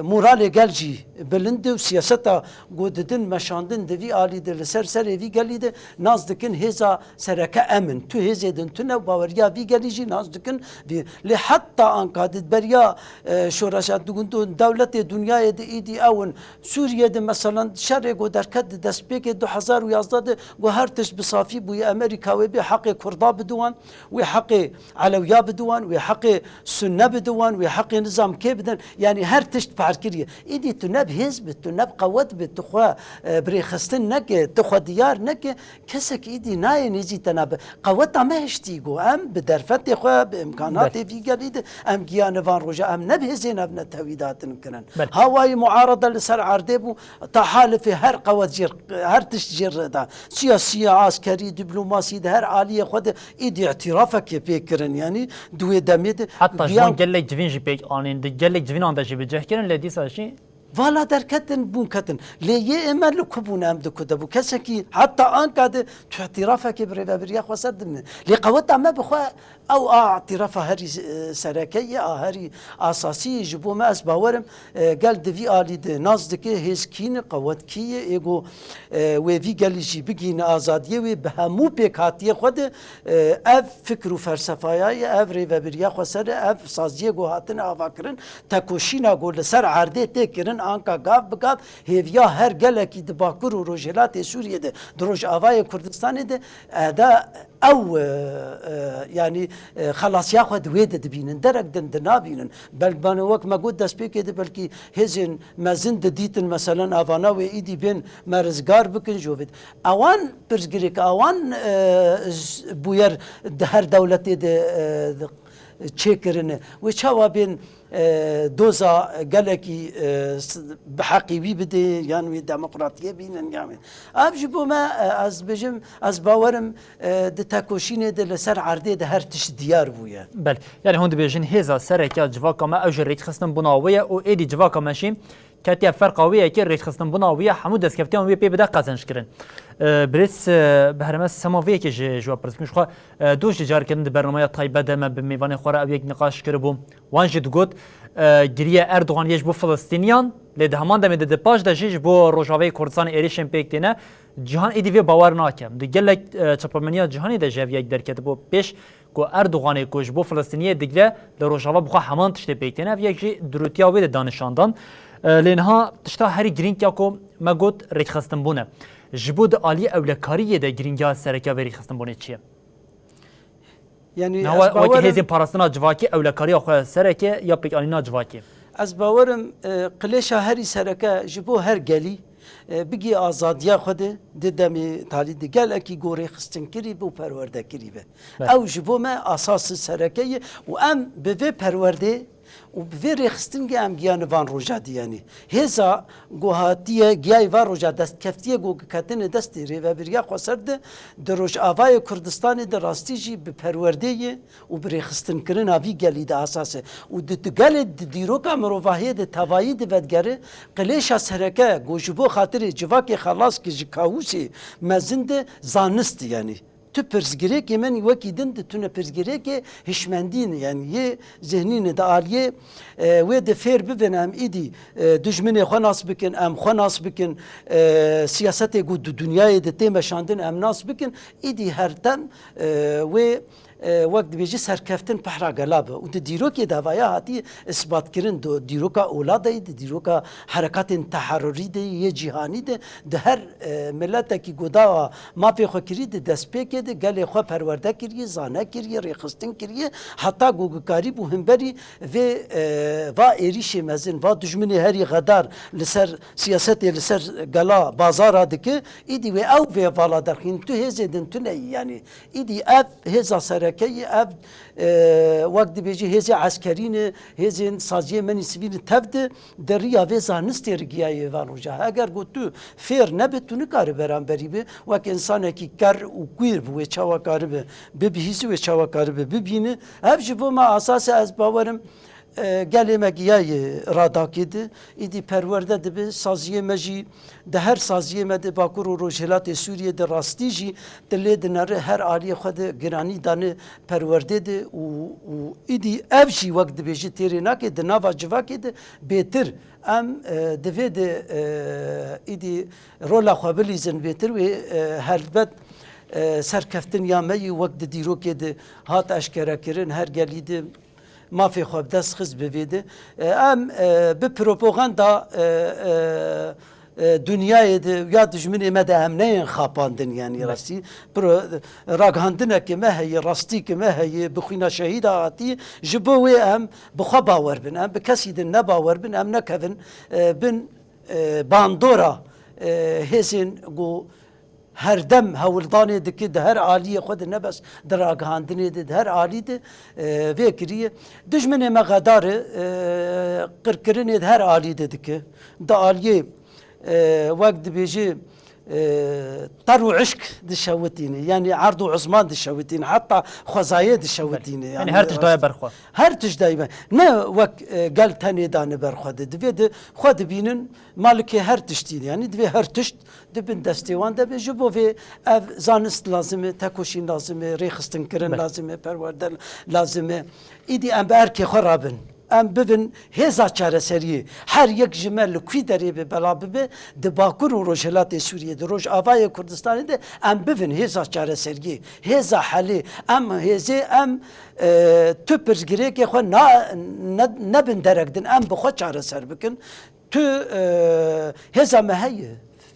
moralê gel jî bilind e û siyaseta ku didin meşandin di vî alî de li ser serê vî gelî de nas dikin hêza sereke em in. Tu hêzê din tune û baweriya vî gelî jî nas dikin vî. Lê heta anka di beriya, e, şoreşa di gund û dewletê dinyayê de îdî ew in. Sûriyê de, meselan, şerê ku derket di destpêkê du hezar û yazdeh de, ku her tişt bi safî bûye, Amerîka wê bê heqê Kurda bide wan, wê heqê Elewiya bide wan, wê heqê Sunne bide wan, wê heqê nizam kê bidin. Yanî her tişt par kiriye. Îdî tu ne bi hêz bi, tu ne bi qewet bi, tu xwe, e, bi rêxistin neke, tu xwe diyar neke, kesek îdî nayê nêzî te nabe. Qeweta me hiştî ku em bi derfetê xwe, bi îmkanatê vî gelî de em giyane van roja, em ne bi hêzên navnetewî de hatin kirin. Belê. Hawayî muarada li ser erdê bû, tahalifê her qewet jê, her tişt jê re da. Siyasî, askerî, dîplomasî, di her aliyê xwe de îdî îtirafekê pê kirin. Yanî di wê demê de Heta ji giyan wan gelek civîn jî pêk anîn, di gelek civînan de jî bi cih kirin, lê dîsa jî Vala derketin, bûn ketin. Lê yê ême li ku bûn, em di ku de bû? Kesekî heta anka de tu îtirafekê bi rêvebiriya xweser dimîne. Lê qeweta me bi xwe ew a îtirafa herî, e, sereke ye, a herî asasî ye. Ji bo me ez bawerim, e, gel di vî alî de nas dike, hêz kî ne, qewet kî ye, ê ku, e, wê vî gelî jî bigihîne azadiyê wê bi hemû pêkhatiye xwe de, e, ev fikr û felsefaya ye, ev rêvebiriya xweser e, ev saziyê ku hatine avakirin, tekoşîna ku li ser erdê tê kirin, anka gav bi gav hêviya her gelekî di Bakur û Rojhilatê Sûriyê de, di Rojavayê Kurdistanê de, e, da ew, e, e, yanî, e, xelasiya xwe di wê de dibînin, derek din di nabînin. Belbane wek me got destpêkê de belkî hêzên mezin didîtin, meselen, avana wê îdî bên me rizgar bikin, jovêt. Ewan pirsgirêk, ewan, e, z-, bûyer di her dewletê de, e, di, çêkirine. Wê çawa bên, e, doza gelekî, e, s-, bi heqî wî bidê, yan wê demokratiyê bînin, yan wê. Ev ji bo me, e, ez bêjim, ez bawerim, e, di tekoşînê de li ser erdê de her tişt diyar bûye. Belê. Yani hûn dibêjin hêza sereke ya civaka me ew jî rêkxistin bûna wê ye û êdî civaka me jî ketiye ferqa wê yekê, rêkxistin bûna wê ye, hemû destkeftiyên wê pê bide qezenc kirin. E, birêz, e, Behremez, sema vê yekê ji, ji we pirs bikim. Ji xwe, e, doh jî careke din di bernameya taybet de me bi mêvanê xwe re ew yek niqaş kiribû. Wan jî digot, e, giriye Erdogan yê ji bo Filistîniyan, lê di heman demê de di paş de jî ji bo Rojavayê Kurdistanê êrîşên pêk têne. Cihan êdî vê bawer nake. Di gelek, e, çapemeniya cihanê de jî ev yek derketibû pêş ku Erdoganê ku ji bo Filistîniyê digire, li Rojava bi xwe heman tiştê pêk têne. Ev yek jî durûtiya wê de da nîşandan. E, lê niha tişta herî girîng ya ku me got rêkxistinbûn e. Ji bo di aliyê ewlekariyê de girîngiya sereke vê rêkxistinbûnê çi ye? Yani, Niha ez weke bawerim hêzên parastina civakî ewlekariya xwe sereke ya pêkanîna civakê? Ez bawerim, e, qilêşa herî sereke ji bo her gelî, e, bigî azadiya xwe de, di demê talî de gelekî gorê xistinkirî be û perwerdekirî be. Belê. Ew ji bo me asas sereke ye û em bi vê perwerdê Û bi vê rêxistingê em giyane van roja diyanî. Hêza ku hatiye giyayî van roja destkeftiye ku ketine destê Rêvebiriya Xweser de, di Rojavayê Kurdistanê de rastî jî bi perwerdeyê û bi rêxistinkirina vî gelî de esas e. Û di, di gelê di dîroka mirovahiyê de tevayî de vedigere, qilêşa sereke ku ji bo xatirê civakê xelas ki ji kawusê mezin de zanist, yanî tu pirsgirêkê menî wekî din di tune pirsgirêkê hişmendî ne, yanî yê zihnî ne, di aliyê, e, wê de fêr bibin, em îdî, e, dijminê xwe nas bikin, em xwe nas bikin, e, siyasetê ku di dinyayê de tê meşandin em nas bikin, îdî her dem, e, wê, e, wek dibêjî serkeftin pehra gela be. Û di dîrokê de vaya hatî isbatkirin, di dîroka ola de, di dîroka herekatên teherorî de yê cîhanî de, di her, e, miletekî ku dawa mafê xwe kirî, di destpêkê de gelê xwe perwerde kiriye, zane kiriye, rêxistin kiriye, heta ku karîbû himberî vê, e, va êrîşê mezin, va dijminê herî xedar li ser siyasetê, li ser gela bazara dike, îdî wê ew vê vala derxîn, tu hêzê din tune yî, yanî îdî ev hêza sereke yî, ev, e, wek dibêjî hêzê eskerî ne, hêzên saziyê menî sivîl tev de, di riya vê zanistê re giyayê van roja. Eger ku tu fêr nebe, tu nikare beramberî be, wek însanekî ker û kwîr bi wê çawa karibe bibihîzî, wê çawa karibe bibîne. Ev ji bo me asas e, ez bawerim, e, gelê me giyayê radakê de, îdî perwerde dibe, saziyê me jî di her saziyê me de Bakur û Rojhilatê Sûriyê de rastî jî di lê dinere, her aliyê xwe de giranî dane perwerdê de û, û îdî ev jî wek dibêjî têrê nake di nava civakê de bêtir. Em, e, di vê de, e, îdî rola xwe bilîzin bêtir wê, e, helbet, e, serkeftin ya me yî wek di dîrokê de hat eşkerekirin, her gelî de mafê xwe bi dest xist bi vê de. E, em, e, bi propaganda, e, e, e, dinyayê de ya dijminê me de em neyên xapandin, yanî rastî. Pro-, raghandineke me heye, rastî ki me heye, bi xwîna şehîda hatî, ji bo wê em bi xwe bawer bin, em bi kesî din nebawer bin, em nekevin, e, bin, e, bandora, e, hêzên ku herdem hewldanê dike di her aliyê xwe de, ne bes di ragihandinê de, di her alî de, e, vê kiriye. Dijminê me xedar e, e, qirkirinê di her alî de dike. Di aliyê, e, wek dibêje, e, ter û işk dişewitîne, yanî erd û izman dişewitîne, heta xwezayê dişewitîne. Yanî her tişt daye ber xwe. Her tişt daye ber. Ne wek, e, gel tenê dane ber xwe de. Divê de xwe dibînin malikê her tiştî, yanî divê her tişt di bin destê wan de be. Ji bo vê ev zanist lazim e, tekoşîn lazim e, rêxistinkirin lazim e, perwerde lazim e. Îdî em bi erkê xwe rabin. Em bibin hêza çareseriyê. Her yek ji me li kwî derê be bela bibe, di Bakur û Rojhilatê Sûriyê, di Rojavayê Kurdistanê de em bibin hêza çareseriyê, hêza helê. Em hêzê, em, e, tu pirsgirêkê xwe na-, ne-, nebin derek din, em bi xwe çareser bikin. Tu, e, hêza me heye.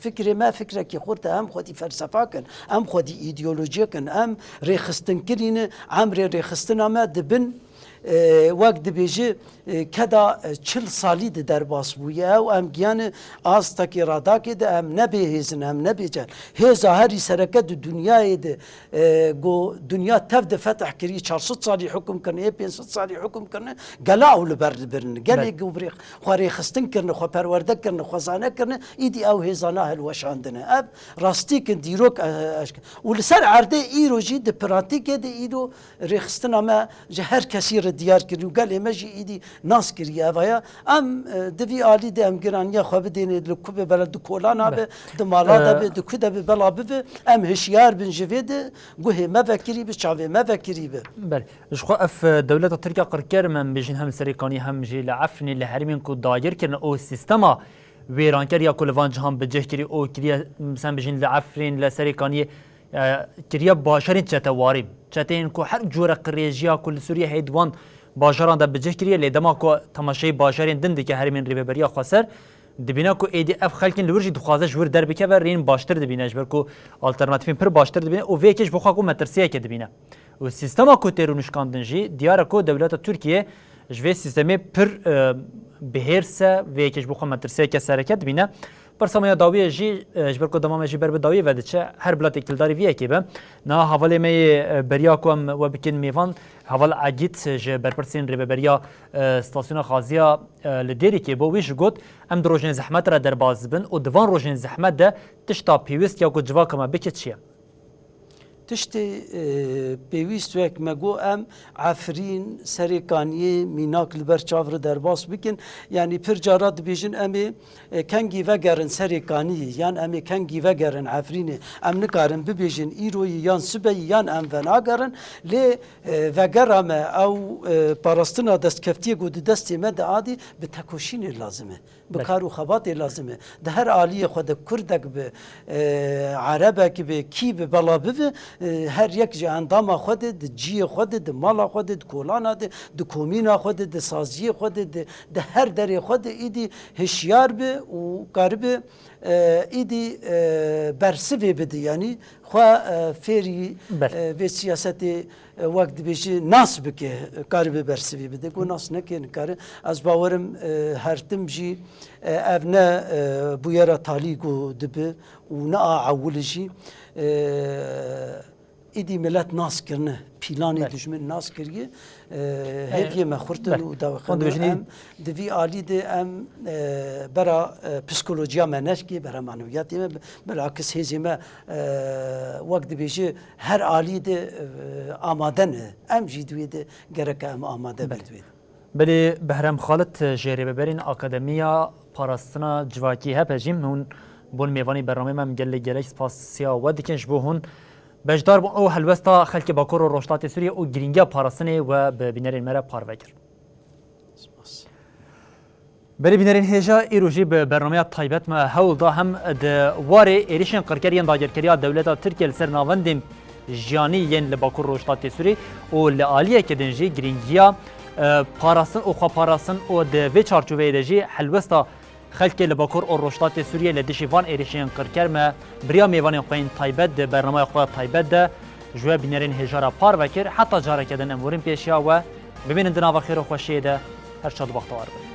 Fikrê me fikrekî xurt e, em xwedî felsefa kin, em xwedî îdeolojiyek in, em rêxistinkirî ne, emrê rêxistina me dibin, e, wek dibêje, e, keda, e, çil salî de derbas bûye ew, em giyane astekî radakê de, em ne bêhêz in, em ne bêcel. Hêza herî sereke di dinyayê de, e, ku dinya tev de fetih kirî, çar sed salî hukum kirine, yê pênc sed salî hukum kirine, gela ew li ber dibirin. Gelê ku bi rê-, xwe rêxistin kirine, xwe perwerde kirine, xwe zane kirine, îdî ew hêzana hilweşandine. Ev rastîk in, dîrok, e, eşk-, û li ser erdê îro jî di pratîkê de îro rêxistina me ji her kesî re diyar kirî û gelê me jî îdî nas kiriye. Evaya em, e, di vî alî de em giraniya xwe bidêne li ku be, bela di kolana be, di mala de be, di ku de be, bela bibe, em hişyar bin ji vê de, guhê me vekirî bi, çavê me vekirî bi. Belê. Ji xwe ev, e, dewleta Tirkiya qirker, me em bêjin hem li Serêkanî hem jî li Efrînê, li herêmên ku dagir kirine û sîstema wêranker ya ku li van cihan bi cih kirî û kiriye, em bêjin li Efrîn, li Serêkaniyê, e, kiriye bajarên çetewarî. Çeteyên ku her cure qirêjiya ku li Sûriyê heye di wan bajaran de bi cih kiriye, lê dema ku temaşeyî bajarên din dike herêmên Rêveberiya Xweser, dibîne ku êdî ev xelkên li wir jî dixwaze ji wir derbikeve, rêyên baştir dibîne, ji ber ku alternatîfên pir baştir dibîne û vê yekê ji bo xwe ku metirsiyeke dibîne. Û sîstema ku tê rûnişkandin jî diyar e ku dewleta Tirkiye ji vê sîstemê pir, e, bi hêrs e, vê yekê ji bo xwe metirsiyeke sereke dibîne. Pirsa me ya dawiyê jî, e, ji ber ku dema me jî ber bi dawiyê ve diçe, her bila têkildarî vî yekê be. Niha hevalê me yê, e, beriya ku em we bikin mêvan, heval Egît ji berpirsên rêveberiya, e, stasyona xaziya, e, li Dêrikê bû. Wî jî got, em di rojên zehmet re derbas dibin û di van rojên zehmet de tişta pêwîst ya ku civaka me bike çi ye? Tiştê, e, pêwîst wek me got, em Efrîn, Serê Kaniyê mînak li ber çav re derbas bikin. Yanî pir cara dibêjin em ê, e, kengî vegerin Serê Kaniyê yan em ê kengî vegerin Efrînê. Em nikarin bibêjin îroyî yan sibeyî yan em venagerin. Lê, e, vegera me ew, e, parastina destkeftiyê ku di destê me de adî bi tekoşînê lazim e. Bi Belê. kar û xebatê lazim e. Di her aliyê xwe de kurdek bi, e, erebek bi, kî bi bela bibe, e, her yek ji endama xwe de, di ciyê xwe de, di mala xwe de, di kolana de, di komîna xwe de, di saziyê xwe de, di, di her derê xwe de îdî hişyar be û karibe, e, îdî, e, bersivê bide. Yanî xwe, e, fêrî, Belê. e, vê siyasetê, e, wek dibêjî nas bike, e, karibe bersivî bide. Ku nas neke nikare. Ez bawerim, e, her tim jî, e, ev ne, e, bûyera talî ku dibe û ne a ewil jî, e, îdî milet nas kirine. Pîlanê Belê. dijmin nas kiriye. E, E, hêviyê me xurt in belê. û Hûn dawexin dibêjin î- em di vî alî de em, e, bera, e, psikolojiya me neşkê, bera manewiyatê me, bilakis hêzê me, e, wek dibêje her alî de, e, amade ne. Em jî di wê de gereke em amade Belê. bin di wê de. Belê Behrem Xalit ji rêveberên Akademiya Parastina Civakî H P jî hûn bûn mêvanî bernameyê me, em gelek gelek spasiya we dikin ji bo hûn beşdar bûn û helwesta xelkê Bakur û Rojhilatê Sûriyê û girîngiya parastinê we bi bînerên me re parve kir. Spas. Belê bînerên hêja, îro jî bi bernameya taybet me hewl da hem di warê êrişên qirker yên dagirkeriya dewleta Tirkiye li ser navendên jiyanî yên li Bakur Rojhilatê Sûrê û li aliyeke din jî girîngiya, e, parastin û xweparastin û di vê çarçoveyê de jî helwesta xelkê li Bakur û Rojhilatê Sûriyê li dijî van êrişên qirker me bi riya mêvanên xwe yên taybet di bernameya xwe taybet de ji we bînerên hêja re parve kir. Heta careke din em werin pêşiya we. Bimînin di nava xêr û xweşiyê de. Her çar du bextewar bin.